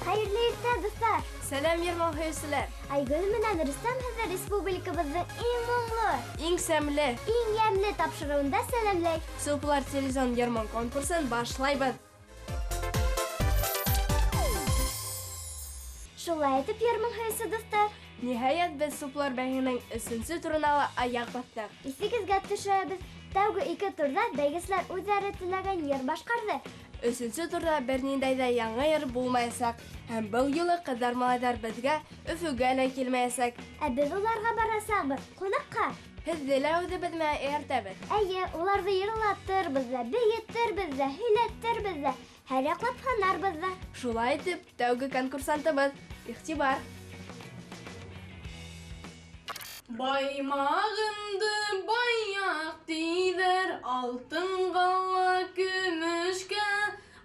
Хәйерле иртә, дуҫтар! Сәләм, йыр-моң һөйөүселәр! Айгөл менән Рөстәм һеҙҙе республикабыҙҙың иң моңло, иң сәмле, иң йәмле тапшырыуында сәләмләй. Супулар телевизион йыр-моң конкурсын башлайбыҙ. Шулай итеп, йыр-моң һөйөүсе дуҫтар, Ниһайәт, беҙ Супулар бәйгеһенең өсөнсө турына ла аяҡ баҫтыҡ. Иҫегеҙгә төшөрәбеҙ, тәүге ике турҙа бәйгеселәр үҙҙәре теләгән йыр башҡарҙы. Өсөнсө турҙа бер ниндәй ҙә яңы йыр булмаясаҡ. Һәм был юлы ҡыҙҙар-малайҙар беҙгә Өфөгә лә килмәйәсәк. Ә беҙ уларға барасаҡбыҙ, ҡунаҡҡа. Һеҙҙе лә үҙебеҙ менән эйәртәбеҙ. Эйе, уларҙы йырлатырбыҙ ҙа, бейетербеҙ ҙә, һөйләтербеҙ ҙә, һәр яҡлап һынарбыҙ ҙа. Шулай итеп, тәүге конкурсантыбыҙ. Иғтибар! Баймағымды баяҡ тиҙәр, алтынға ла көмөшкә.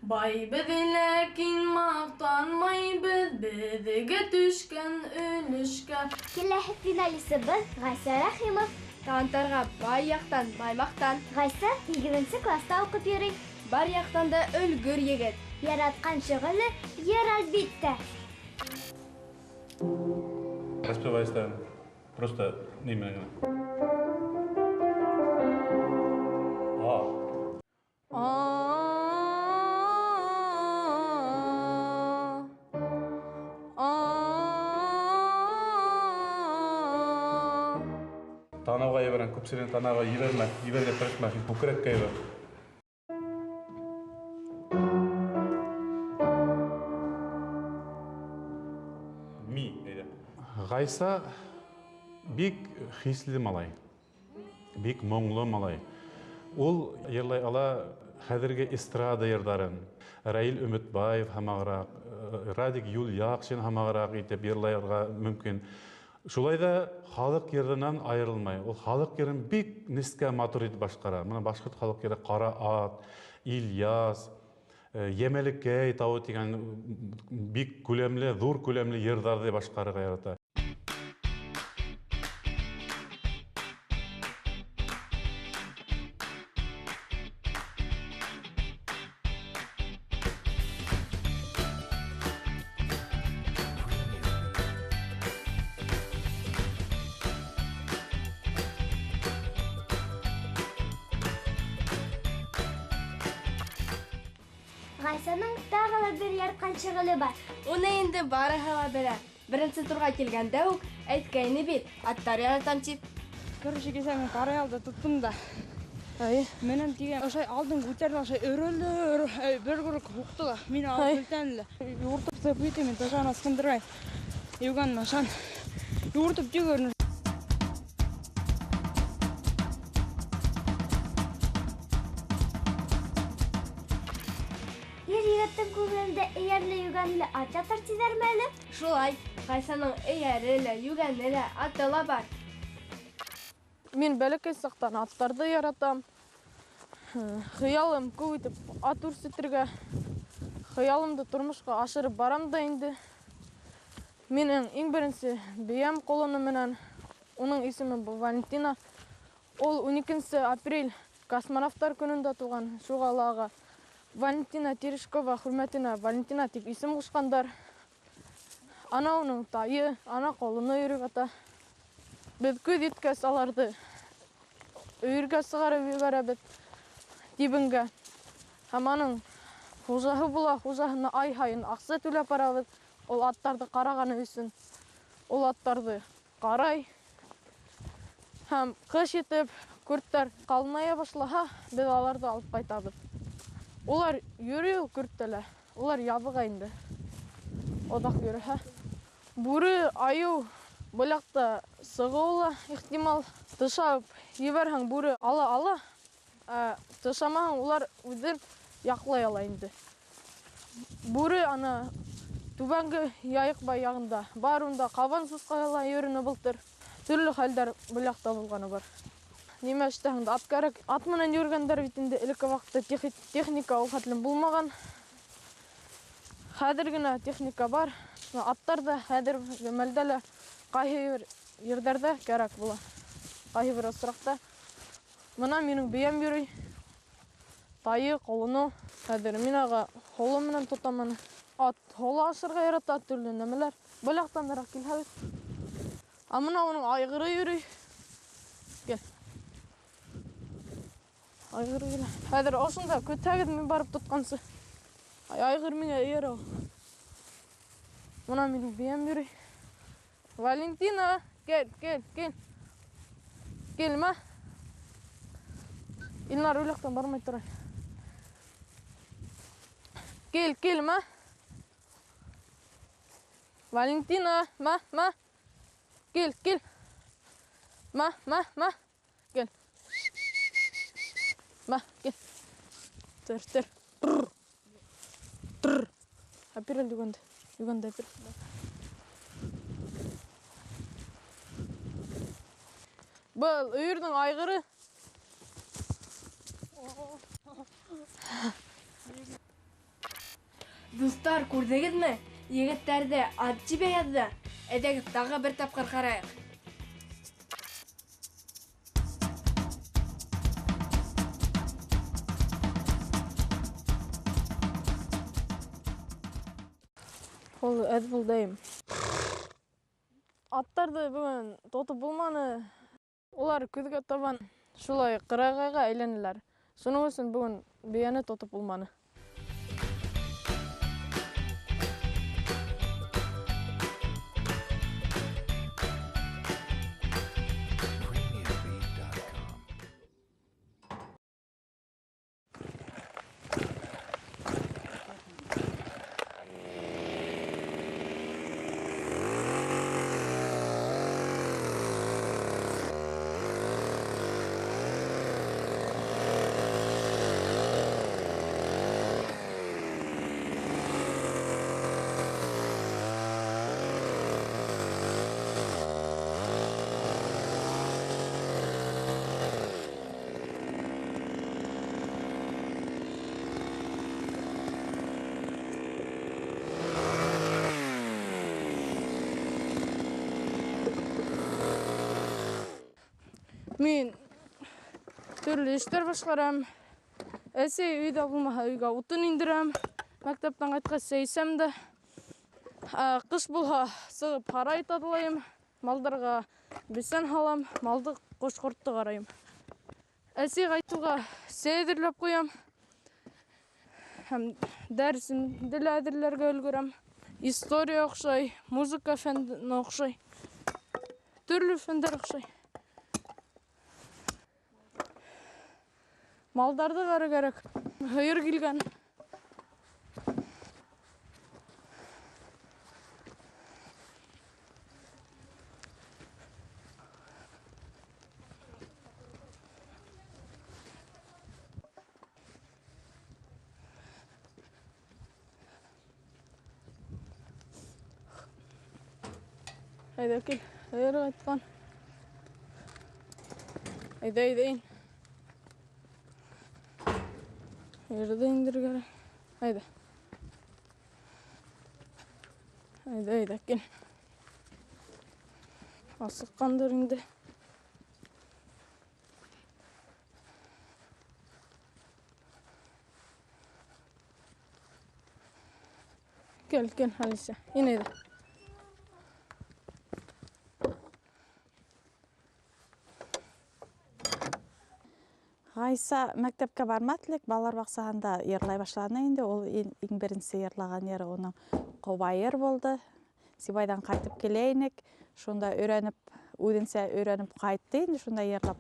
Байбыҙ, ләкин маҡтанмайбыҙ, беҙгә төшкән өлөшкә. Киләһе финалисыбыҙ Ғайса Рәхимов. Таланттарға бай яҡтан, баймаҡтан. Ғайса һигеҙенсе класта уҡып йөрөй. Бар яҡтан да өлгөр егет. Яратҡан шөғөлө йыр, әлбиттә. Распевайся просто нимә генә. А. Танауға ебәрәм, күпселеген танауға ебәрмә, ебәргә тырышма, һин күкрәккә ебәр. Ми, әйҙә. Ғайса бик хисле малай, бик моңло малай. Ул йырлай ала хәҙерге эстрада йырҙарын. Раил Өмөтбаев һамағыраҡ, Радик Юлъяҡшин һамағыраҡ итеп йырлайырға мөмкин. Шулай ҙа халыҡ йырынан айырылмай. Ул халыҡ йырын бик нескә матур итеп башҡара. Бына башҡорт халыҡ йыры Ҡара ат, Ильяс, Йәмәлекәй тауы тигән бик күләмле, ҙур күләмле йырҙарҙы башҡарырға ярата. Ғайсаның тағы ла бер яратҡан шөғөлө бар. Уны инде барыһы ла белә. Беренсе турға килгәндә үк әйткәйне бит, аттар яратам тип. Короче, кисә мин ҡара ялды тоттом да. Ай. Менән тигән, ошай алдын күтәрҙе, ошай өрөлдө, бер күрек һуҡты ла. Мин алып Ай. килтән лә. Юртып тып итә, мин ташан асҡындырмай. Йүгән машан. Юртып йүгерне. Ир егеттең күңелендә эйәрле йүгәнле ат ятыр тиҙәрме әле? Шулай, Ғайсаның эйәре лә, йүгәне лә, аты ла бар. Мин бәләкәй саҡтан аттарҙы яратам. Хыялым күп итеп ат үрсетергә. Хыялымды тормошҡа ашырып барам да инде. Минең иң беренсе бейәм ҡолоно менән, уның исеме Валентина. Ул ун икенсе апрель космонавтар көнөндә тыуған. Шуға ла уға Валентина Терешкова хөрмәтенә Валентина тип исем ҡушҡандар. Ана уның тайы, ана ҡолоно йөрөп ята. Беҙ көҙ еткәс аларҙы өйөргә сығарып ебәрәбеҙ тибенгә. Һәм аның хужаһы була, хужаһына ай һайын аҡса түләп барабыҙ. Ул аттарҙы ҡарағаны өсөн. Ул аттарҙы ҡарай. Һәм ҡыш етеп, көрттәр ҡалыная башлаһа, беҙ аларҙы алып ҡайтабыҙ. Улар йөрөй ул көрттә лә, улар ябыға инде. Оҙаҡ йөрөһә. Бүре, айыу был яҡта сығыуы ла ихтимал. Тышап ебәрһәң, бүре ала ала, ә тышамаһаң, улар үҙен яҡлай ала инде. Бүре ана түбәнге Яйыҡбай яғында бар, унда ҡабан сусҡаһы ла йөрөнө былтыр. Төрлө хәлдәр был яҡта булғаны бар. Нимә эшләһәң дә ат кәрәк. Ат менән йөрөгәндәр бит инде элекке ваҡытта техника ул хәтлем булмаған. Хәҙер генә техника бар. Аттар ҙа хәҙер мәлдә лә ҡайһы бер ерҙәрҙә кәрәк була. Ҡайһы бер осраҡта. Бына минең бейәм йөрөй. Тайы, ҡолоно. Хәҙер мин аға ҡоло менән тотам аны. Ат һоло ашарға ярата, төрлө нәмәләр. Был яҡтаныраҡ килһәгеҙ. Ә мына уның айғыры йөрөй. Кил. Айғыры килә. Хәҙер ошонда көтһәгеҙ, мин барып тотҡансы. Айғыр миңә эйәрә ул. Мына минең бейәм йөрөй. Валентина, кил, кил, кил. Килмә. Илнар ул яҡтан бармай тора. Кил, килмә. Валентина, ма, ма. Кил, кил. Ма, ма, ма. Кил. Ма, кил. Тер, тер. Трр. Трр. Әпир әле йүгәнде. Йүгәнде әпир. Был өйөрҙөң айғыры. Дуҫтар, күрҙегеҙме? Егеттәрҙе ат тибә яҙҙы. Әйҙәгеҙ, тағы бер тапҡыр ҡарайыҡ. Ул әҙ булдайым. Аттарҙы бөгөн тотоп булманы. Улар көҙгә табан шулай ҡырағайға әйләнәләр. Шуның өсөн бөгөн бейәне тотоп булманы. Мин төрлө эштәр башҡарам. Әсәй өйҙә булмаһа, өйгә утын индерәм. Мәктәптән ҡайтҡас сәй эсәм дә. Ҡыш булһа, сығып һарай таҙалайым. Малдарға бесән һалам, малды, ҡош-ҡортто ҡарайым. Әсәй ҡайтыуға сәй әҙерләп ҡуям. Һәм дәресемде лә әҙерләргә өлгөрәм. История оҡшай, музыка фәне оҡшай, төрлө фәндәр оҡшай. Малдарҙы ҡарау кәрәк. Һыйыр килгән. Әйҙә кил, һыйыр ҡайтҡан. Әйҙә, әйҙә ин. Һыйырҙы индерергә кәрәк. Әйҙә. Әйҙә, әйҙә, кил. Асыҡҡандыр инде. Кил, кил, Алиса. Ин әйҙә. Ғайса мәктәпкә бармаҫ элек балалар баҡсаһында йырлай башланы инде. Ул иң беренсе йырлаған йыры уның Ҡобайыр булды. Сибайҙан ҡайтып килә инек. Шунда өйрәнеп, үҙенсә өйрәнеп ҡайтты инде, шунда йырлап.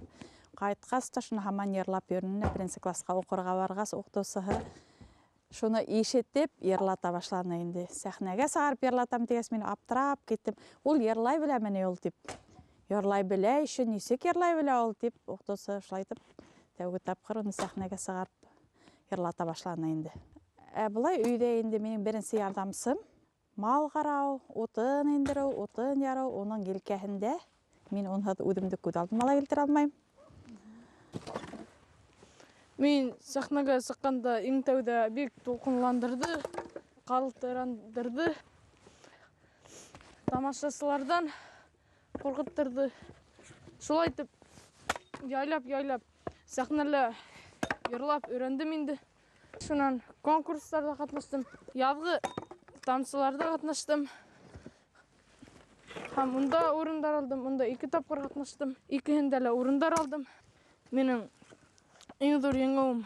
Ҡайтҡас та шуны һаман йырлап йөрөнө. Беренсе класҡа уҡырға барғас, уҡытыусыһы шуны ишетеп йырлата башланы инде. Сәхнәгә сығарып йырлатам тигәс, мин аптырап киттем. Ул йырлай беләме ни ул тип. Йырлай белә еще, нисек йырлай белә ул тип, уҡытыусы шулай итеп тәүге тапҡыр уны сәхнәгә сығарып йырлата башланы инде. Ә былай өйҙә инде минең беренсе ярҙамсым мал ҡарау, утын индереү, утын ярыу, уның елкәһендә. Мин унһыҙ үҙемде күҙ алдыма ла килтерә алмайым. Мин сәхнәгә сыҡҡанда иң тәүҙә бик тулҡынландырҙы, ҡалтырандырҙы. Тамашасыларҙан ҡурҡыттырҙы. Шулай итеп, яйлап-яйлап сәхнәлә йырлап өйрәндем инде. Шунан конкурстарҙа ҡатнаштым. Яҙғы Тамсыларҙа ҡатнаштым. Һәм унда урындар алдым, унда 2 тапҡыр ҡатнаштым. Икеһендә лә урындар алдым. Минең иң ҙур еңеүем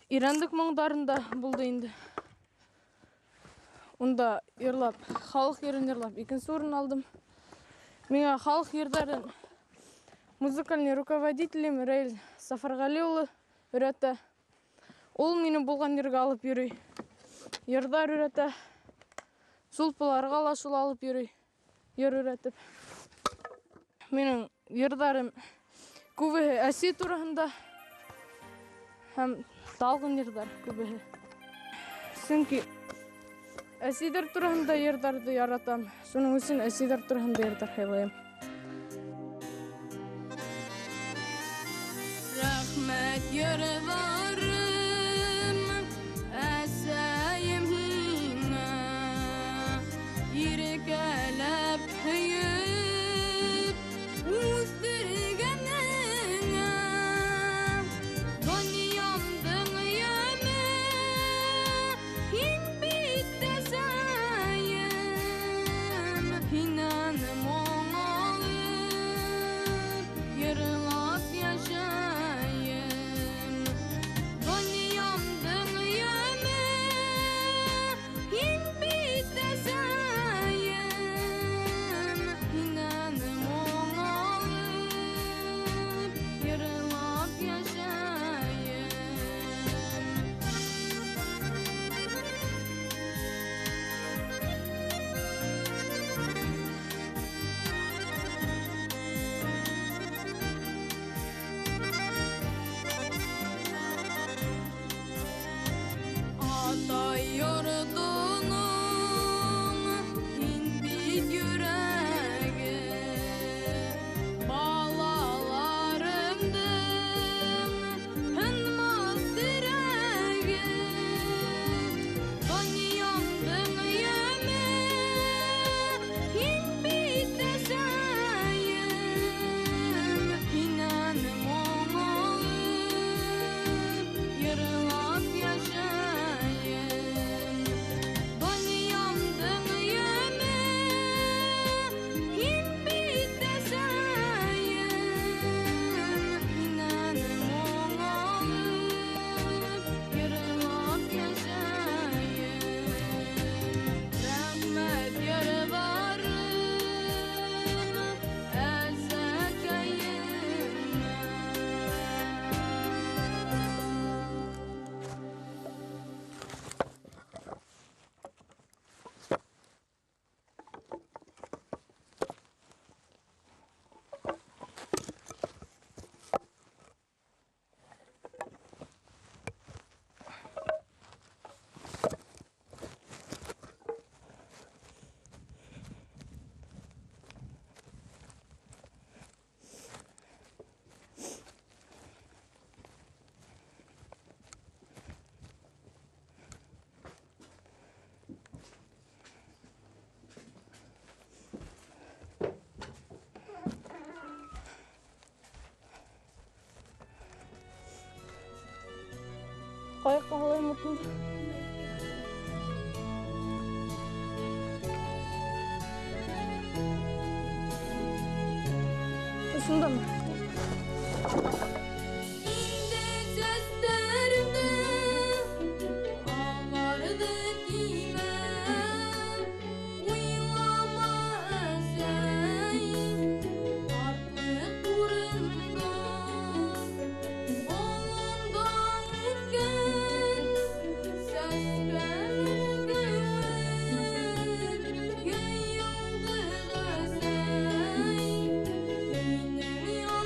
Ирәндек моңдарында булды инде. Унда йырлап, халыҡ йырын йырлап, 2-нсе урын алдым. Миңә халыҡ йырҙарын музыкальный руководителем Раил Сафарғали улы өйрәтә. Ул мине булған ергә алып йөрөй. Йырҙар өйрәтә. Сулпыларға ла шул алып йөрөй. Йыр өйрәтеп. Минең йырҙарым күбеһе әсәй тураһында һәм талғын йырҙар күбеһе. Сөнки әсәйҙәр тураһында йырҙарҙы яратам. Шуның өсөн әсәйҙәр тураһында йырҙар һайлайым. Рәхмәт йырҙарым, әсәйем һиңә, иркәләп һөйөп үҫтергәнеңә. Донъямдың йәме һин бит әсәйем, һинән моң алып йырлап йәшәйем. Донъямдың йәме һин бит әсәйем, һинән моң алып йырлап йәшәйем. Атай йортоноң һин бит йөрәге, балаларымдың һынмаҫ терәге. Донъямдың йәме һин бит әсәйем, һинән моң алып йырлап йәшәйем. Донъямдың йәме һин бит әсәйем, һинән моң алып йырлап йәшәйем. Рәхмәт йырҙарым әсәкәйемә. Ҡаяҡҡа һалайым утынды? Ошондамы? Инде сәстәремде ағарҙы тимә, уйлама әсәй ҡартлыҡ турында. Болонда үҫкән сәскәләр кеүек йыйылдыҡ әсәй һинең.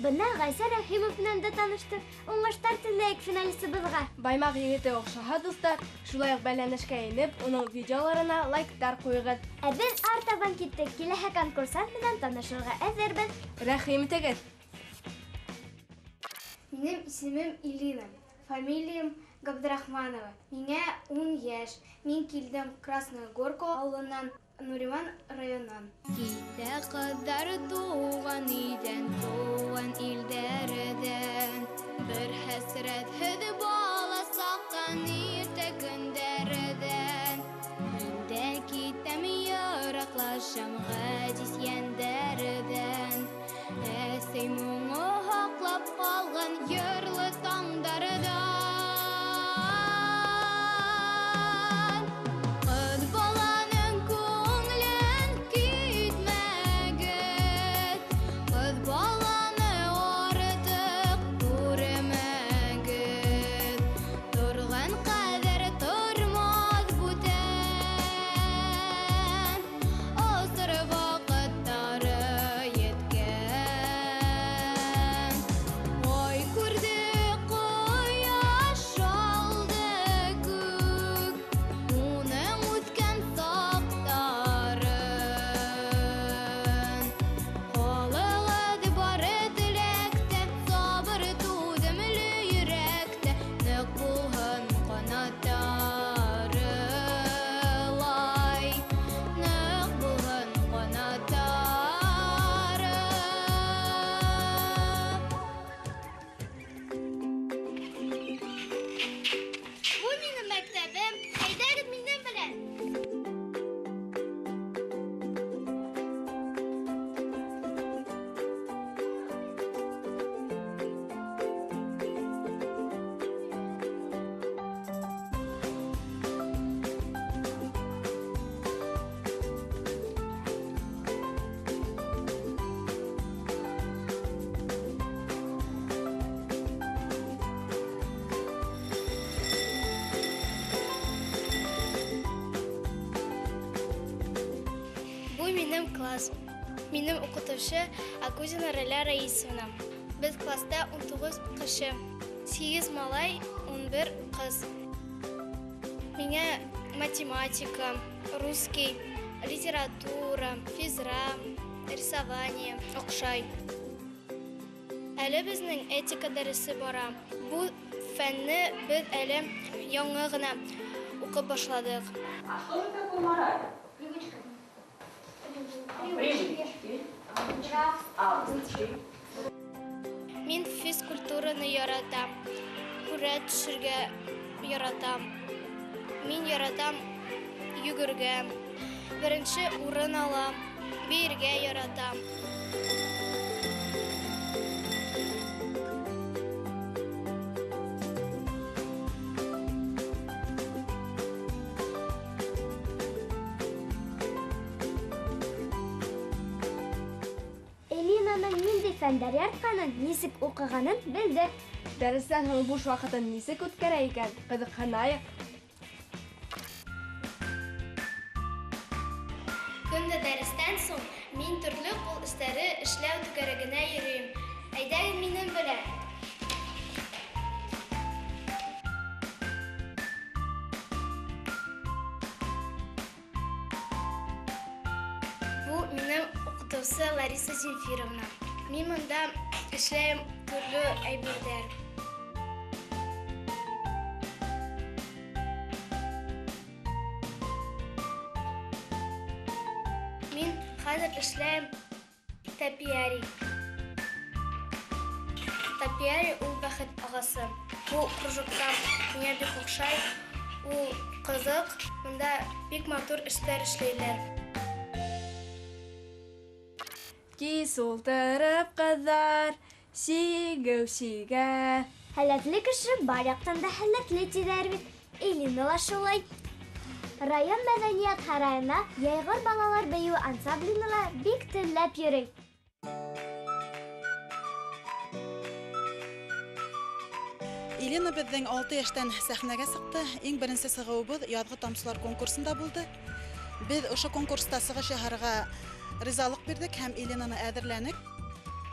Бына Ғайса Рәхимов менән дә таныштыҡ. Уңыштар теләйек финалисыбыҙға. Баймаҡ егете оҡшаһа, дуҫтар, шулай уҡ бәйләнешкә инеп, уның видеоларына лайктар ҡуйығыҙ. Ә беҙ артабан киттек. Киләһе конкурсант менән танышырға әҙербеҙ. Рәхим итегеҙ. Минең исемем Илина, фамилиям Габдрахманова. Миңә 10 йәш. Мин килдем Красная Горка ауылынан, Нуриман районынан. Китә ҡыҙҙар тыуған илдән, тыуған илдәрҙән. Бер хәсрәтһеҙ бала саҡтан, иртә көндәрҙән. Мин дә китәм йыраҡлашам ғәзиз йәндәрҙән. Әсәй моңо һаҡлап ҡалған йырлы таңдарҙан. Ҡыҙ баланың күңелен көйтмәгеҙ, ҡыҙ баланы артыҡ күрмәгеҙ. Торған ҡәҙәр тормаҫ бүтән, осор ваҡыттары еткән. Ай күрҙе ҡояш, алды күк, уның үткән саҡтарын. Ҡалығыҙ бары теләктә, сабыр түҙемле йөрәктә, ныҡ булһын ҡанаттары лай, ныҡ булһын ҡанаттары. Бу минең мәктәбем. Әйҙәгеҙ минең белән. Бу минең класс. Минең уҡытыусы Акузина Рәлә Раисовна. Беҙ класста 19 кеше. 8 малай, 11 ҡыҙ. Миңә математика, русский, литература, физра, рисование оҡшай. Әле беҙҙең этика дәресе бара. Бу фәнне беҙ әле яңы ғына уҡып башланыҡ. А что это такое мораль? Привычка. Привычки. А, лучи. Мин физкультураны яратам, һүрәт төшөргә яратам. Мин яратам йүгергә. Беренсе урын алам, бейергә яратам. Элинаның ниндәй фәндәр яратҡанын, нисек уҡығанын белдек. Дәрестән һуң буш ваҡытын нисек үткәрә икән? Ҡыҙыҡһынайыҡ. Көндә дәрестән һуң мин төрлө ҡул эштәре эшләү түгәрәгенә йөрөйөм. Әйҙәгеҙ минең белән. Бу минең уҡытыусы Лариса Земфировна. Мин бында эшләйем төрлө әйберҙәр. Мин хәҙер эшләйем топиарий. Топиарий ул бәхет ағасы. Бу кружокта миңә бик оҡшай. Ул ҡыҙыҡ, бында бик матур эштәр эшләйләр. Кис ултырып ҡыҙҙар сигеү сигә. Һәләтле кеше бар яҡтан да һәләтле тиҙәр бит. Элина ла шулай. Район мәҙәниәт һарайына Йәйғор балалар бейеүе ансамбленә лә бик теләп йөрөй. Элина беҙҙең 6 йәштән сәхнәгә сыҡты. Иң беренсе сығыуыбыҙ яҙғы тамсылар конкурсында булды. Беҙ ошо конкурста сығыш яһарға ризалыҡ бирҙек һәм Элинаны әҙерләнек.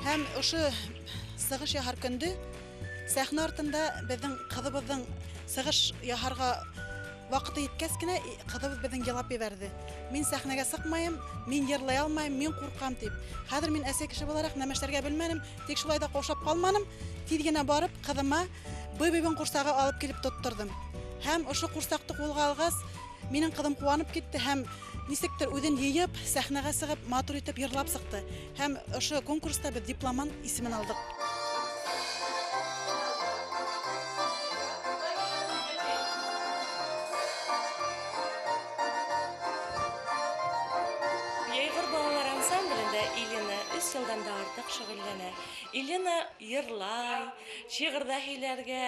Һәм ошо сығыш яһар көндө сәхнә артында беҙҙең ҡыҙыбыҙҙың сығыш яһарға ваҡыты еткәс кенә ҡыҙыбыҙ беҙҙең йылап ебәрҙе. Мин сәхнәгә сыҡмайым, мин йырлай алмайым, мин ҡурҡам тип. Хәҙер мин әсә кеше булараҡ нәмә эшләргә белмәнем, тик шулай ҙа ҡаушап ҡалманым. Тиҙ генә барып ҡыҙыма быбибең ҡурсағы алып килеп тотторҙом. Һәм ошо ҡурсаҡты ҡулға алғас, минең ҡыҙым ҡыуанып китте һәм нисектер үҙен йыйып, сәхнәгә сығып, матур итеп йырлап сыҡты. Һәм ошо конкурста беҙ дипломант исемен алдыҡ. Йәйғор балалар ансамблендә Илина 3 йылдан да артыҡ шөғөлләнә. Илина йырлай, шиғырҙа һөйләргә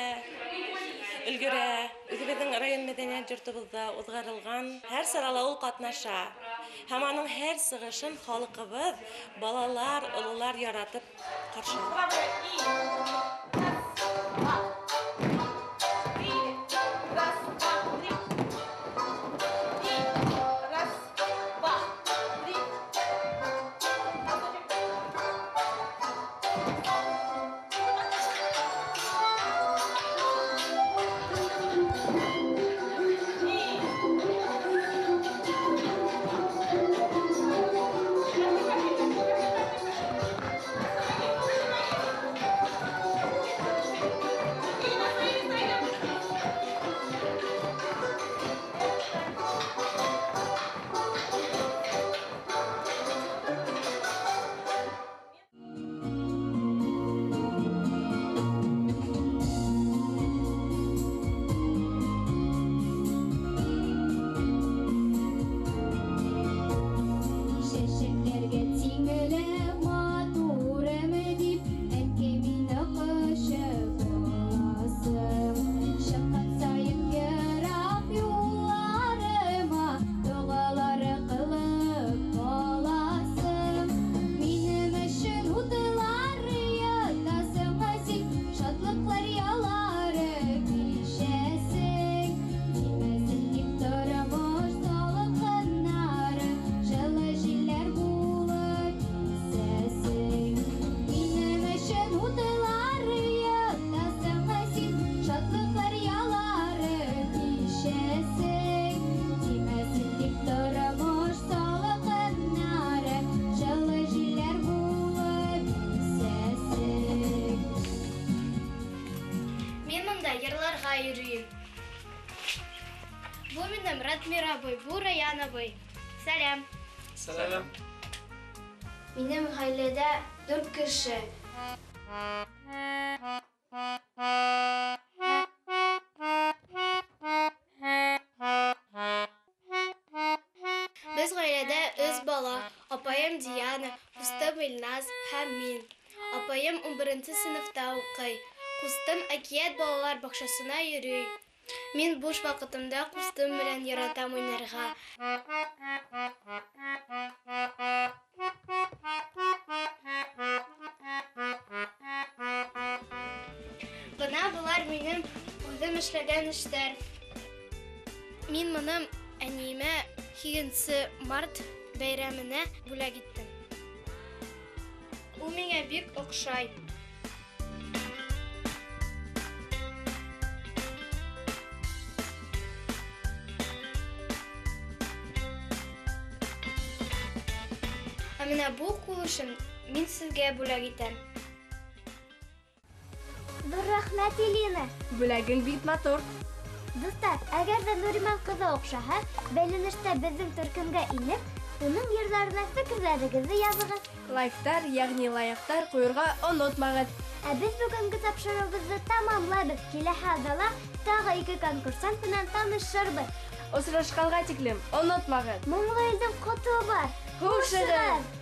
өлгөрә. Үҙебеҙҙең район мәҙәниәт йортобоҙҙа уҙғарылған һәр сарала ул ҡатнаша. Һәм аның һәр сығышын халҡыбыҙ, балалар, ололар яратып ҡаршы ала. Бу минем Ратмир абый, бу Раян абый. Сәләм. Сәләм. Минем ғаиләдә 4 кеше. Беҙ ғаиләдә 3 бала. Апайым Диана, ҡустым Илназ һәм мин. Апайым 11-нсе синыфта уҡый. Ҡустым Әкиәт балалар баҡсаһына йөрөй. Мин буш ваҡытымда ҡустым менән яратам уйнарға. Бына былар минең үҙем эшләгән эштәр. Мин моны әниемә 8 март бәйрәменә бүләк иттем. Ул миңә бик оҡшай. Ә менә бу ҡул эшен мин һеҙгә бүләк итәм. Ҙур рәхмәт, Илина. Бүләгең бик матур. Дуҫтар, әгәр ҙә Нуриман ҡыҙы оҡшаһа, бәйләнештә беҙҙең төркөмгә инеп, уның йырҙарына фекерҙәрегеҙҙе яҙығыҙ. Лайктар, йәғни лайыҡтар ҡуйырға онотмағыҙ. Ә беҙ бөгөнгө тапшырыуыбыҙҙы тамамлайбыҙ. Киләһе аҙнала тағы 2 конкурсант менән танышырбыҙ. Осрашҡанға тиклем онотмағыҙ. Моңло илдең ҡото бар. Хушығыҙ!